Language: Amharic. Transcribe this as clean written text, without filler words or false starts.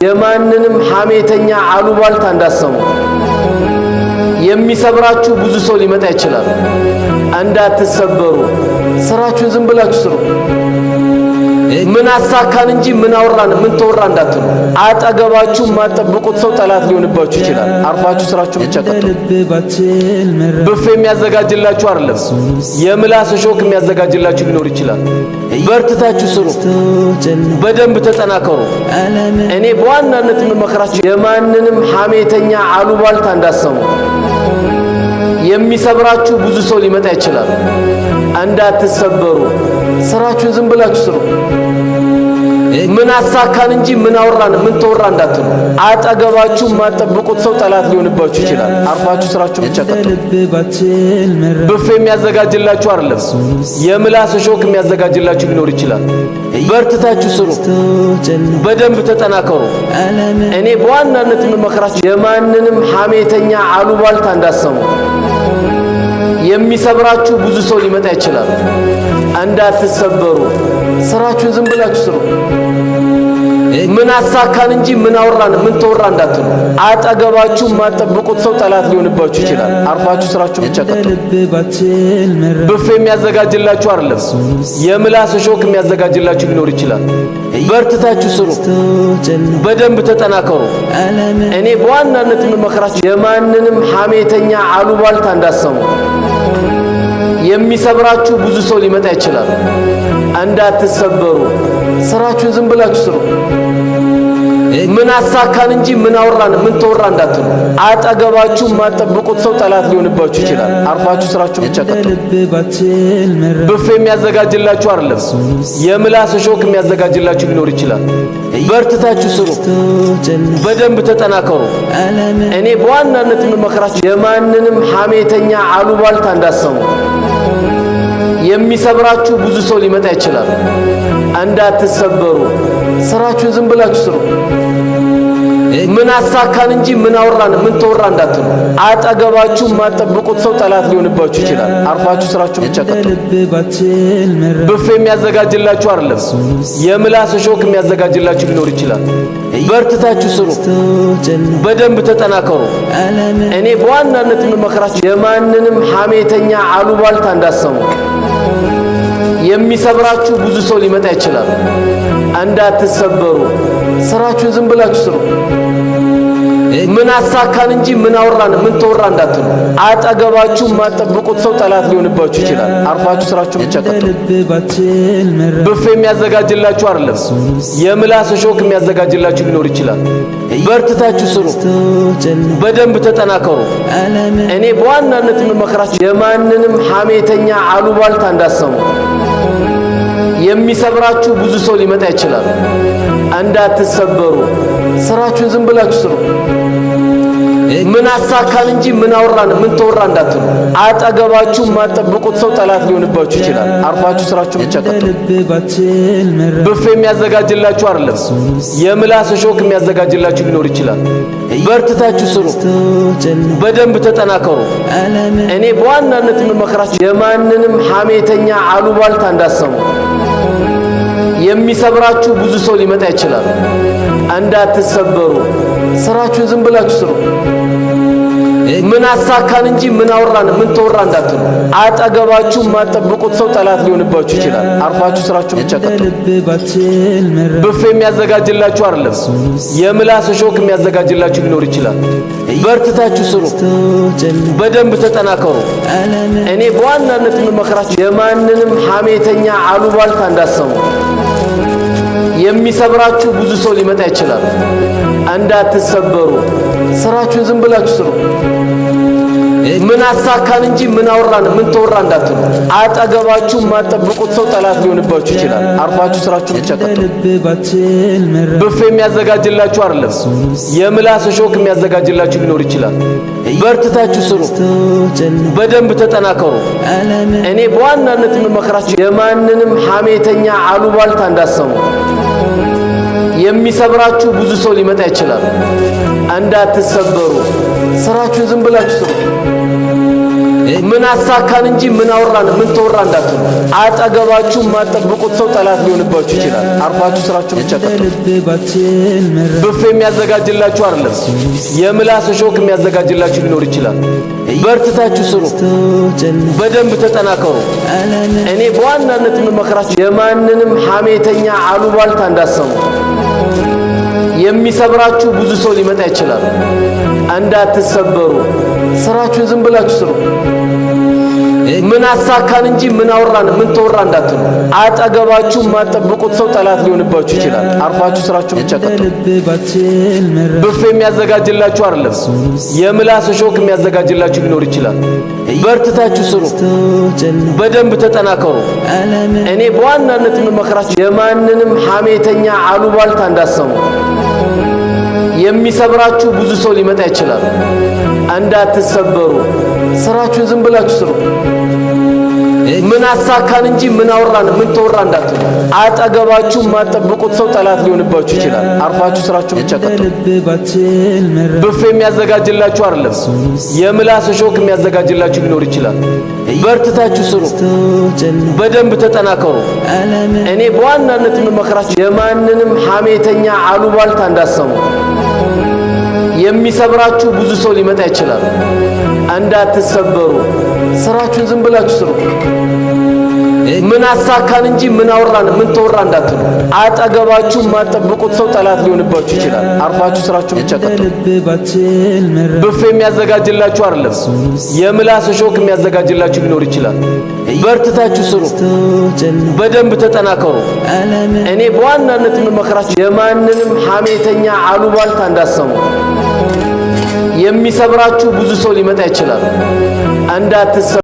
የማንንም ሐሜተኛ አሉባልታ እንዳትሰሙ። የሚሰብራችሁ ብዙ ሰው ሊመጣ ይችላል። እንዳትሰበሩ። ስራችሁን ዝም ብላችሁ ስሩ። ምን አሳካን እንጂ ምን አወራን ምን ተወራ እንዳትሉ። አጠገባችሁ የማትጠብቁት ሰው ጠላት ሊሆንባችሁ ይችላል። አርፋችሁ ስራችሁ ብቻ ቀጥሉ። ብፌ የሚያዘጋጅላችሁ አይደለም፣ የምላስ እሾክ የሚያዘጋጅላችሁ ሊኖር ይችላል። በርትታችሁ ስሩ፣ በደንብ ተጠናከሩ። እኔ በዋናነት የምመክራችሁ የማንንም ሐሜተኛ አሉባልታ እንዳትሰሙ። የሚሰብራችሁ ብዙ ሰው ሊመጣ ይችላል። እንዳትሰበሩ። ስራችሁን ዝም ብላችሁ ስሩ። ምን አሳካን እንጂ ምን አወራን ምን ተወራ እንዳትሉ። አጠገባችሁ የማትጠብቁት ሰው ጠላት ሊሆንባችሁ ይችላል። አርፋችሁ ስራችሁ ብቻ ቀጥሉ። ብፌ የሚያዘጋጅላችሁ አይደለም፣ የምላስ እሾክ የሚያዘጋጅላችሁ ሊኖር ይችላል። በርትታችሁ ስሩ፣ በደንብ ተጠናከሩ። እኔ በዋናነት የምመክራችሁ የማንንም ሐሜተኛ አሉባልታ እንዳትሰሙ። የሚሰብራችሁ ብዙ ሰው ሊመጣ ይችላል። እንዳትሰበሩ። ስራችሁን ዝም ብላችሁ ስሩ። ምን አሳካን እንጂ ምን አወራን ምን ተወራ እንዳትሉ። አጠገባችሁ የማትጠብቁት ሰው ጠላት ሊሆንባችሁ ይችላል። አርፋችሁ ስራችሁ ብቻ ቀጥሉ። ብፌ የሚያዘጋጅላችሁ አይደለም፣ የምላስ እሾክ የሚያዘጋጅላችሁ ሊኖር ይችላል። በርትታችሁ ስሩ፣ በደንብ ተጠናከሩ። እኔ በዋናነት የምመክራችሁ የማንንም ሐሜተኛ አሉባልታ እንዳትሰሙ። የሚሰብራችሁ ብዙ ሰው ሊመጣ ይችላል። እንዳትሰበሩ። ስራችሁን ዝም ብላችሁ ስሩ። ምን አሳካን እንጂ ምን አወራን ምን ተወራ እንዳትሉ። አጠገባችሁ የማትጠብቁት ሰው ጠላት ሊሆንባችሁ ይችላል። አርፋችሁ ስራችሁ ብቻ ቀጥሉ። ብፌ የሚያዘጋጅላችሁ አይደለም፣ የምላስ እሾክ የሚያዘጋጅላችሁ ሊኖር ይችላል። በርትታችሁ ስሩ፣ በደንብ ተጠናከሩ። እኔ በዋናነት የምመክራችሁ የማንንም ሐሜተኛ አሉባልታ እንዳትሰሙ። የሚሰብራችሁ ብዙ ሰው ሊመጣ ይችላል። እንዳትሰበሩ። ስራችሁን ዝም ብላችሁ ስሩ። ምን አሳካን እንጂ ምን አወራን ምን ተወራ እንዳትሉ። አጠገባችሁ የማትጠብቁት ሰው ጠላት ሊሆንባችሁ ይችላል። አርፋችሁ ስራችሁ ብቻ ቀጥሉ። ብፌ የሚያዘጋጅላችሁ አይደለም፣ የምላስ እሾክ የሚያዘጋጅላችሁ ሊኖር ይችላል። በርትታችሁ ስሩ፣ በደንብ ተጠናከሩ። እኔ በዋናነት የምመክራችሁ የማንንም ሐሜተኛ አሉባልታ እንዳትሰሙ። የሚሰብራችሁ ብዙ ሰው ሊመጣ ይችላል። እንዳትሰበሩ። ስራችሁን ዝም ብላችሁ ስሩ። ምን አሳካን እንጂ ምን አወራን ምን ተወራ እንዳትሉ። አጠገባችሁ የማትጠብቁት ሰው ጠላት ሊሆንባችሁ ይችላል። አርፋችሁ ስራችሁ ብቻ ቀጥሉ። ብፌ የሚያዘጋጅላችሁ አይደለም፣ የምላስ እሾክ የሚያዘጋጅላችሁ ሊኖር ይችላል። በርትታችሁ ስሩ፣ በደንብ ተጠናከሩ። እኔ በዋናነት የምመክራችሁ የማንንም ሐሜተኛ አሉባልታ እንዳትሰሙ። የሚሰብራችሁ ብዙ ሰው ሊመጣ ይችላል። እንዳትሰበሩ። ስራችሁን ዝም ብላችሁ ስሩ። ምን አሳካን እንጂ ምን አወራን ምን ተወራ እንዳትሉ። አጠገባችሁ የማትጠብቁት ሰው ጠላት ሊሆንባችሁ ይችላል። አርፋችሁ ስራችሁ ብቻ ቀጥሉ። ብፌ የሚያዘጋጅላችሁ አይደለም፣ የምላስ እሾክ የሚያዘጋጅላችሁ ሊኖር ይችላል። በርትታችሁ ስሩ፣ በደንብ ተጠናከሩ። እኔ በዋናነት የምመክራችሁ የማንንም ሐሜተኛ አሉባልታ እንዳትሰሙ። የሚሰብራችሁ ብዙ ሰው ሊመጣ ይችላል። እንዳትሰበሩ። ስራችሁን ዝም ብላችሁ ስሩ። ምን አሳካን እንጂ ምን አወራን ምን ተወራ እንዳትሉ። አጠገባችሁ የማትጠብቁት ሰው ጠላት ሊሆንባችሁ ይችላል። አርፋችሁ ስራችሁ ብቻ ቀጥሉ። ብፌ የሚያዘጋጅላችሁ አይደለም፣ የምላስ እሾክ የሚያዘጋጅላችሁ ሊኖር ይችላል። በርትታችሁ ስሩ፣ በደንብ ተጠናከሩ። እኔ በዋናነት የምመክራችሁ የማንንም ሐሜተኛ አሉባልታ እንዳትሰሙ። የሚሰብራችሁ ብዙ ሰው ሊመጣ ይችላል። እንዳትሰበሩ። ስራችሁን ዝም ብላችሁ ስሩ። ምን አሳካን እንጂ ምን አወራን ምን ተወራ እንዳትሉ። አጠገባችሁ የማትጠብቁት ሰው ጠላት ሊሆንባችሁ ይችላል። አርፋችሁ ስራችሁ ብቻ ቀጥሉ። ብፌ የሚያዘጋጅላችሁ አይደለም፣ የምላስ እሾክ የሚያዘጋጅላችሁ ሊኖር ይችላል። በርትታችሁ ስሩ፣ በደንብ ተጠናከሩ። እኔ በዋናነት የምመክራችሁ የማንንም ሐሜተኛ አሉባልታ እንዳትሰሙ። የሚሰብራችሁ ብዙ ሰው ሊመጣ ይችላል። እንዳትሰበሩ። ስራችሁን ዝም ብላችሁ ስሩ። ምን አሳካን እንጂ ምን አወራን ምን ተወራ እንዳትሉ። አጠገባችሁ የማትጠብቁት ሰው ጠላት ሊሆንባችሁ ይችላል። አርፋችሁ ስራችሁ ብቻ ቀጥሉ። ብፌ የሚያዘጋጅላችሁ አይደለም፣ የምላስ እሾክ የሚያዘጋጅላችሁ ሊኖር ይችላል። በርትታችሁ ስሩ፣ በደንብ ተጠናከሩ። እኔ በዋናነት የምመክራችሁ የማንንም ሐሜተኛ አሉባልታ እንዳትሰሙ። የሚሰብራችሁ ብዙ ሰው ሊመጣ ይችላል። እንዳትሰበሩ፣ ስራችሁን ዝም ብላችሁ ስሩ። ምን አሳካን እንጂ ምን አወራን ምን ተወራ እንዳትሉ። አጠገባችሁ የማትጠብቁት ሰው ጠላት ሊሆንባችሁ ይችላል። አርፋችሁ ስራችሁ ብቻ ቀጥሉ። ብፌ የሚያዘጋጅላችሁ አይደለም፣ የምላስ እሾክ የሚያዘጋጅላችሁ ሊኖር ይችላል። በርትታችሁ ስሩ፣ በደንብ ተጠናከሩ። እኔ በዋናነት የምመክራችሁ የማንንም ሐሜተኛ አሉባልታ እንዳትሰሙ። የሚሰብራችሁ ብዙ ሰው ሊመጣ ይችላል። እንዳትሰበሩ፣ ስራችሁን ዝም ብላችሁ ስሩ። ምን አሳካን እንጂ ምን አወራን ምን ተወራ እንዳትሉ። አጠገባችሁ የማትጠብቁት ሰው ጠላት ሊሆንባችሁ ይችላል። አርፋችሁ ስራችሁ ብቻ ቀጥሉ። ብፌ የሚያዘጋጅላችሁ አይደለም፣ የምላስ እሾክ የሚያዘጋጅላችሁ ሊኖር ይችላል። በርትታችሁ ስሩ፣ በደንብ ተጠናከሩ። እኔ በዋናነት የምመክራችሁ የማንንም ሐሜተኛ አሉባልታ እንዳትሰሙ። የሚሰብራችሁ ብዙ ሰው ሊመጣ ይችላል። እንዳትሰበሩ፣ ስራችሁን ዝም ብላችሁ ስሩ። ምን አሳካን እንጂ ምን አወራን ምን ተወራ እንዳትሉ። አጠገባችሁ የማትጠብቁት ሰው ጠላት ሊሆንባችሁ ይችላል። አርፋችሁ ስራችሁ ብቻ ቀጥሉ። ብፌ የሚያዘጋጅላችሁ አይደለም፣ የምላስ እሾክ የሚያዘጋጅላችሁ ሊኖር ይችላል። በርትታችሁ ስሩ፣ በደንብ ተጠናከሩ። እኔ በዋናነት የምመክራችሁ የማንንም ሐሜተኛ አሉባልታ እንዳትሰሙ። የሚሰብራችሁ ብዙ ሰው ሊመጣ ይችላል። እንዳትሰ